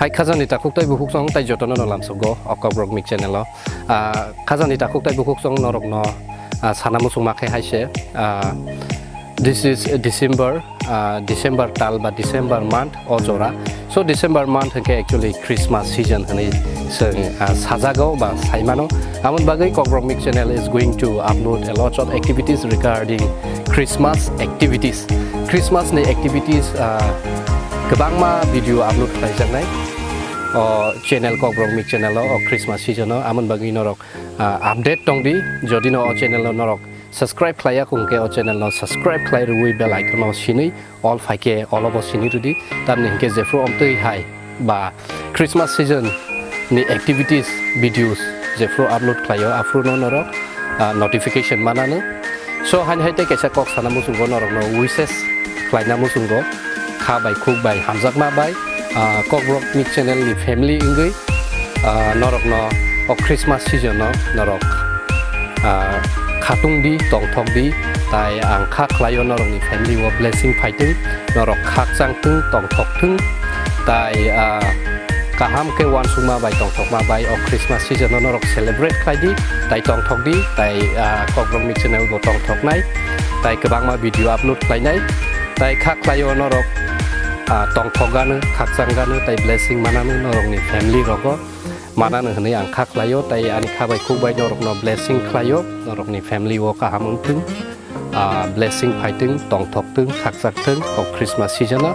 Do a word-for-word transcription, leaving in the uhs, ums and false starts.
Hai khajani takhuk tei bukhuk song tei jotono no lamsogo o Kokborok Mik channel o. Ah, khajani takhuk tei bukhuk song norokno, ah, sana muchungma khe hai se, ah, this is December, ah, December tal ba December month o jora. So December month hwnkhe actually Christmas season hwnwi chwng, ah, sajago ba saimano. Amoni bagwi Kokborok Mik channel is going to upload a lot of activities regarding Christmas activities. Christmas ni activities, ah, kwbangma video upload khlaijaknai o channel Kokborok Mik channel o, o Christmas season o. Amoni bagwi norok, ah, update tongdi. Jodi no o channel o norok subscribe khlaiya hwnkhe o channel no subscribe khlai rwui bell icon o sinui all phaikhe all o bo sini rwdi, tamni hinkhe jephru omtwi hai ba Christmas season ni activities videos jephru upload khlaio, aphuru no norok, ah, notification manano. So, hani hai tei kaisa kok sana muchungo norokno wishes khlaina muchungo, kha bai khuk bai hamjakma bai, ah, Kokborok Mik channel ni family wngwi, ah, norokno o Christmas season o norok ah, khatung di, tongthok di, tai ang kha khlaio norokni family o blessing phaitwng, norok khakchang thung, tongthok thung, tai, ah, kaham khe uansukma bai tongthokma bai o Christmas season o norok celebrate khlai di, tai tongthok di, tai, ah, Kokborok Mik channel bo tongthoknai, tai kwbangma video upload khlainai, tai kha khlaio norok, ah, tongthok gano, khakchang gano, tai blessing manano norokni family rogo. Manano hwnwi ang kha khlaio, tai ani kha bai khuk bai norokno blessing khlaio, norokni family o kaham wngthung, ah, blessing phaitwng, tongthok thung, khakchak thung o Christmas season o.